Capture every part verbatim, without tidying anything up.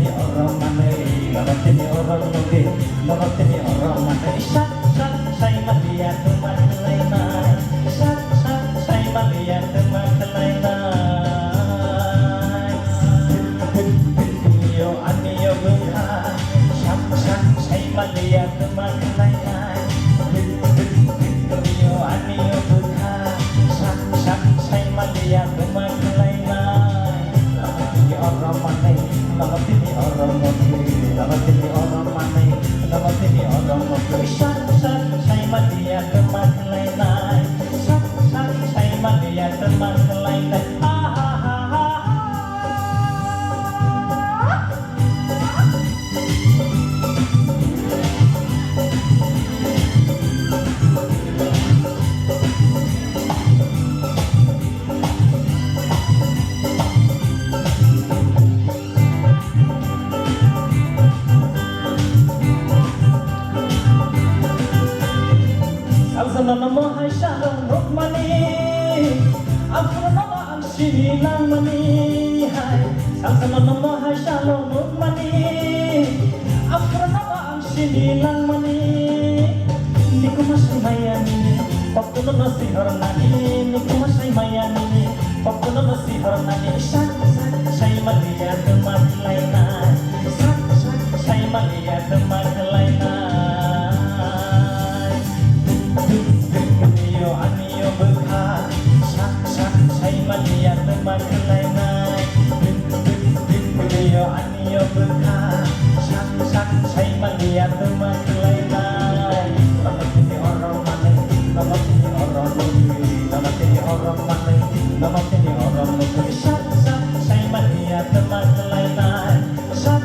Oro manwi, nono tini oro nugwi, nono tini oro manwi. Sak, sak, sai maliya twma khwlainai. Sak, sak, sai maliya twma khwlainai. Yo, ani yo bwkha. Sak, sak, sai maliya twma khwlainai. Yo, ani yo bwkha. Sak, sak, sai maliya twma khwlainai. Nono tini oro manwi, nono tini oro motwi, nono tini oro manwi, nono tini oro motwi. Sak, sak, sai maliya twma khwlainai. Sak, sak, sai maliya twma khwlainai. Ahahaha. Salsa nono mohai salo nukmani, aphuru nono ang sini langmani hai. Salsa nono mohai salo nukmani, aphuru nono ang sini langmani. Nikuma sai maya nini, koktono no sihor nani. Nikuma sai maya nini, koktono no sihor nani. Sak, sak, sai maliya twma khwlainai. Sak, sak, sai maliya twma khwlainai. Yo, ani yo bwkha. Sak, sak, sai maliya twma khwlainai. Yo, ani yo bwkha. Sak, sak, sai maliya twma khwlainai. Nono tini oro manwi, nono tini oro nugwi, nono tini oro manwi, nono tini oro nugwi. Sak, sak, sai maliya twma khwlainai. Sak,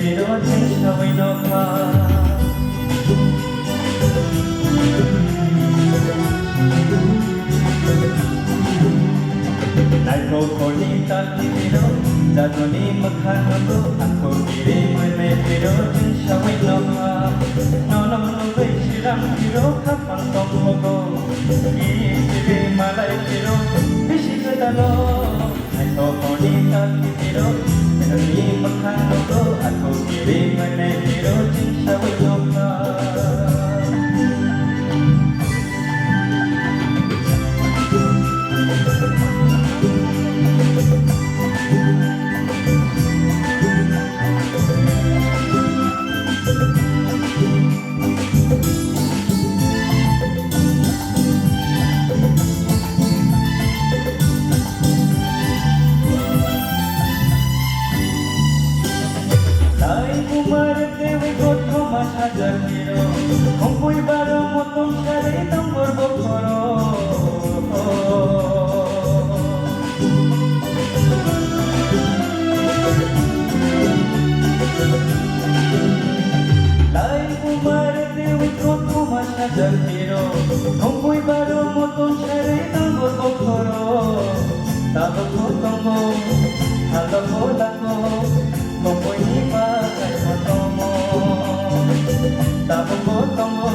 Piro chengsawi nokha. Naithokhorni takti piro, jaduni mwkhang nugo, akhu kiri mwnai piro chengsawi nokha. Nono nugwi sirang piro khapang tongkhogo, kiri malai piro bisi kwtalo. Naithokhorni takti piro, nini mwkhang nugo, akhu kiri mwnai piro chengsawi nokha. Lai kumar tewi kothoma sajak piro, khongpui baro motom sari tambor bokhoro. Lai kumar tewi kothoma sajak piro, khongpui baro motom sari tambor bokhoro. Tabuk bo tongo, halok bo lango, khongpui ni bahai motomo. Tabuk bo tongo,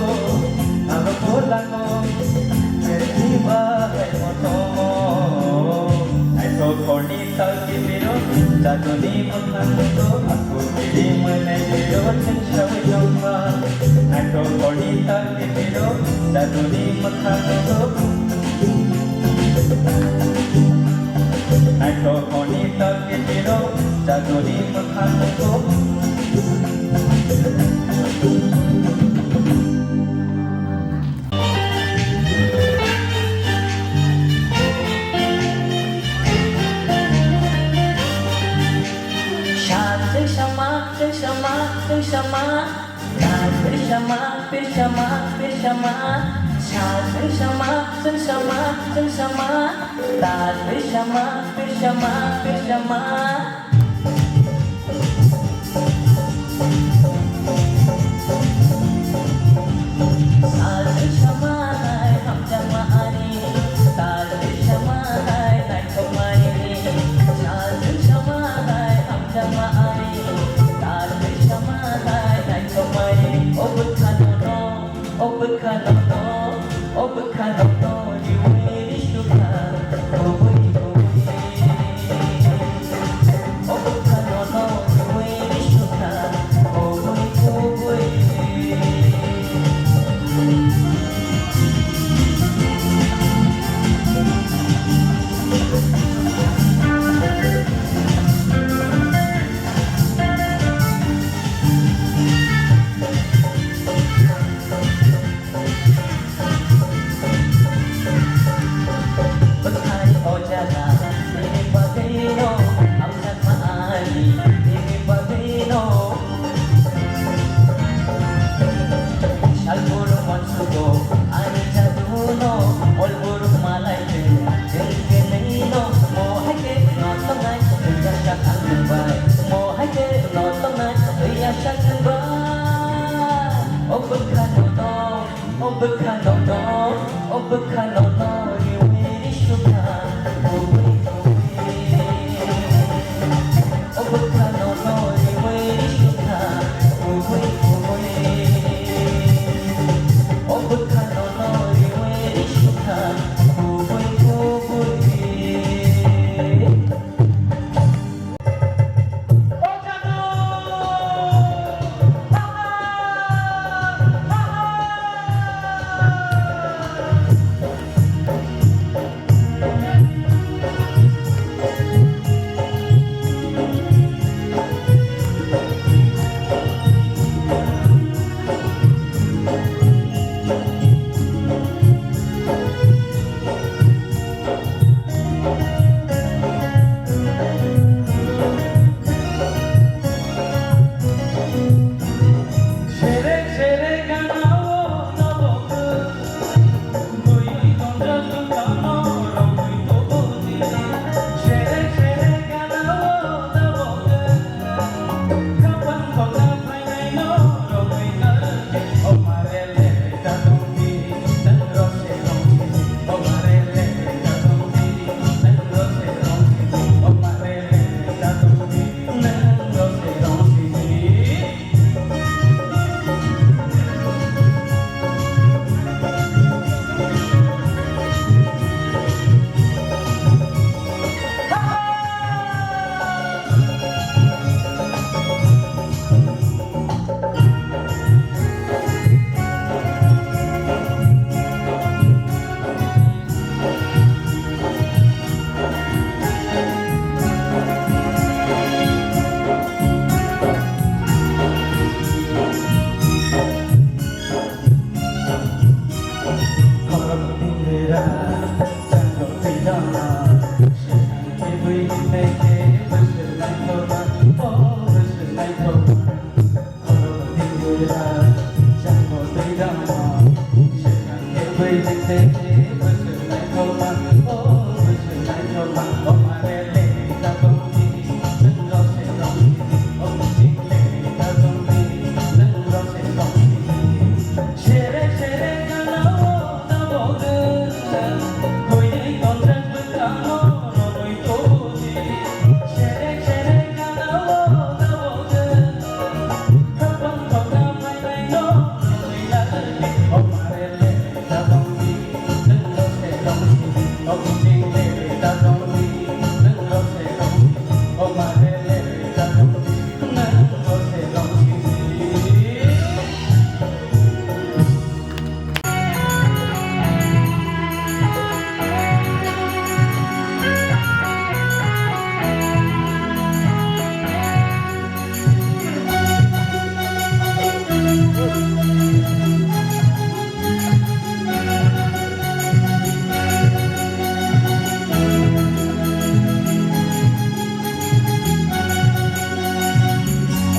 halok bo lango, khongpui ni bahai motomo. Naithokhorni takti piro, jaduni mwkhang nugo, akhu kiri mwnai piro chengsawi nokha. Naithokhorni takti piro, jaduni mwkhang nugo. Naithokhorni takti piro, jaduni mwkhang nugo. Sha, twi sama, twi sama, twi sama. Ta, twi sama, twi sama, twi sama. Sha, twi sama, twi sama, twi sama. Ta, twi sama, twi sama, twi sama. O bwkha nono, o bwkha nono riwi risukha, kubui kubui. O bwkha nono riwi risukha, kubui kubui. Bwkhani o jaga nini bagwino hamjakma ani, nini bagwino. Salbur mansugo ani jaduno, olbur malai teng teng kenino, mo hai ke no tongnai, ya sak ang bai, mo hai ke no tongnai, ya sak ang bai. O bwkhano no. O bwkhano no, o bwkhano no riwi risukha, kubui kubui. O bwkhano no riwi risukha, kubui kubui. O bwkhano no riwi risukha, kubui kubui.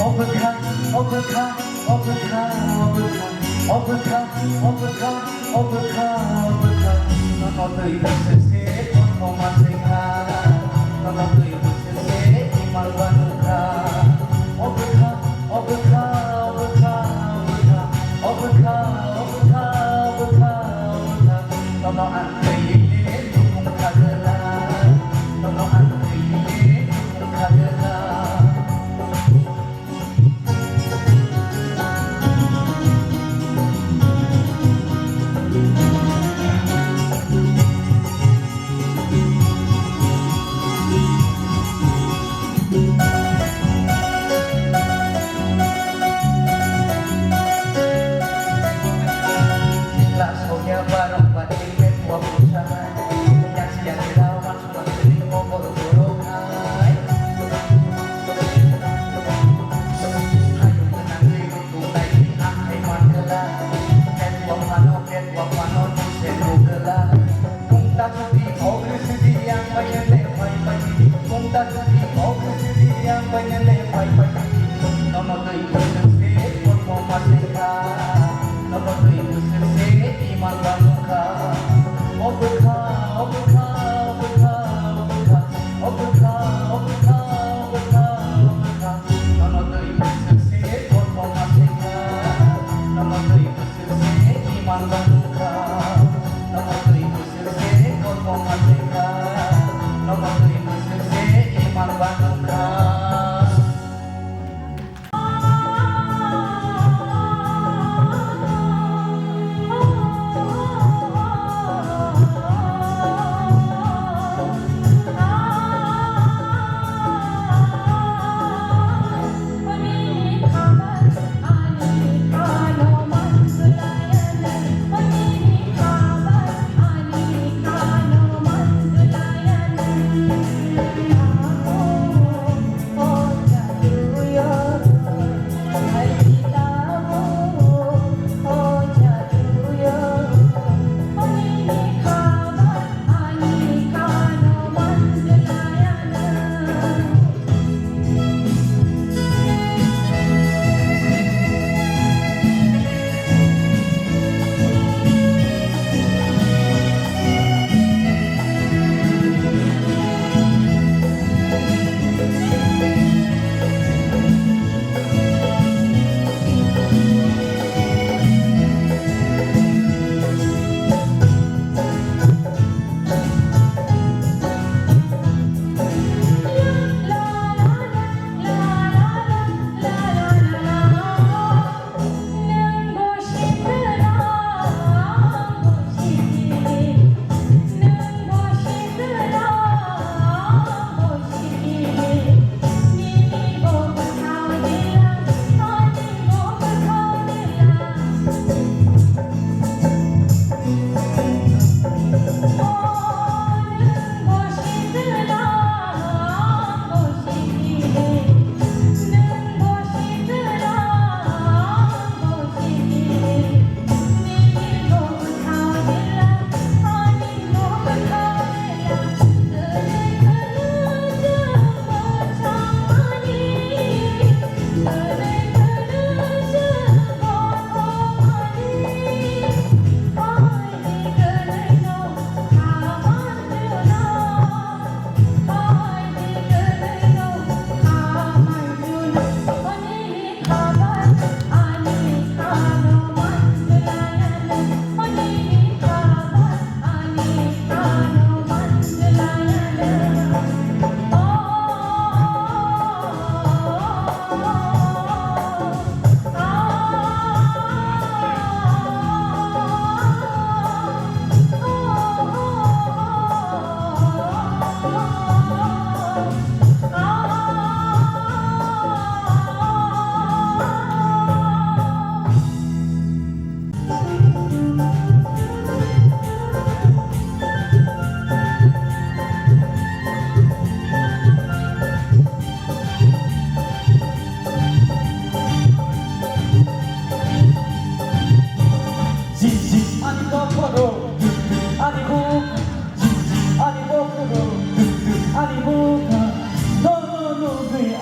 Obwkha, obwkha, obwkha, obwkha, obwkha, obwkha, obwkha, obwkha, obwkha. Nono twi bwswk se kothoma se kha, nono twi bwswk se imal banukha. Obwkha, obwkha, obwkha, obwkha, obwkha, obwkha, obwkha, obwkha. Nono ang twi le nukung khagwla, nono ang twi le nukung khagwla.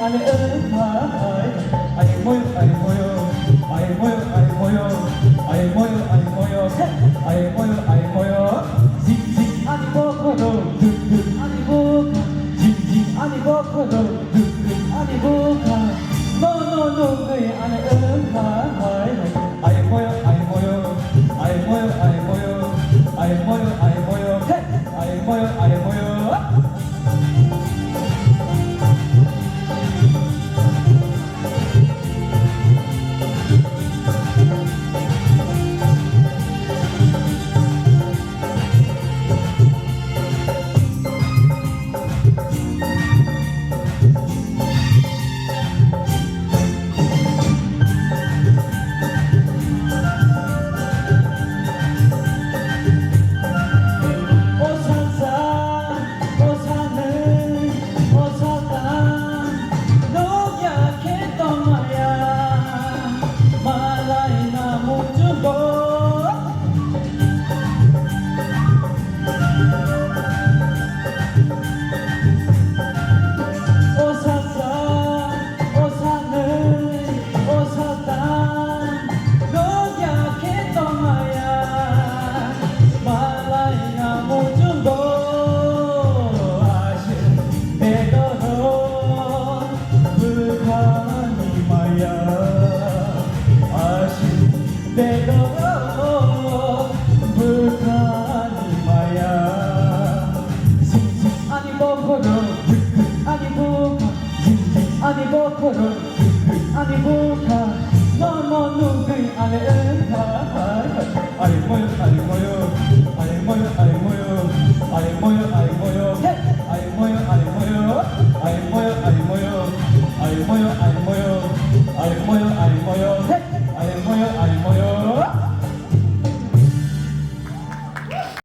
Ani wngkha hai, ai moyo, ai moyo, ai moyo, ai moyo, ai moyo, ai moyo, hey, ai moyo, ai moyo. Jing, jing, ani bokhorok, duk, duk, ani bukha. Jing, jing, ani bokhorok, duk, duk, ani bukha. No, no, no, gwi, ani wngkha hai, hai. Ai moyo, ai moyo, ai moyo, ai moyo, ai moyo, ai moyo, hey, ai moyo, ai moyo. O sasa, o sanwi, o sata, nokya khe tongmaya, malai na muchungo. O sasa, o sanwi, o sata, nokya khe tongmaya, malai na muchungo. Aswk bedoro bwkhani maya, aswk bedoro bwkhani maya. Jing, jing, ani bokhorok, ani bukha. Jing, jing, ani bokhorok, ani bukha. No, no, nugwi ani wngkha. Ai moyo, ai moyo,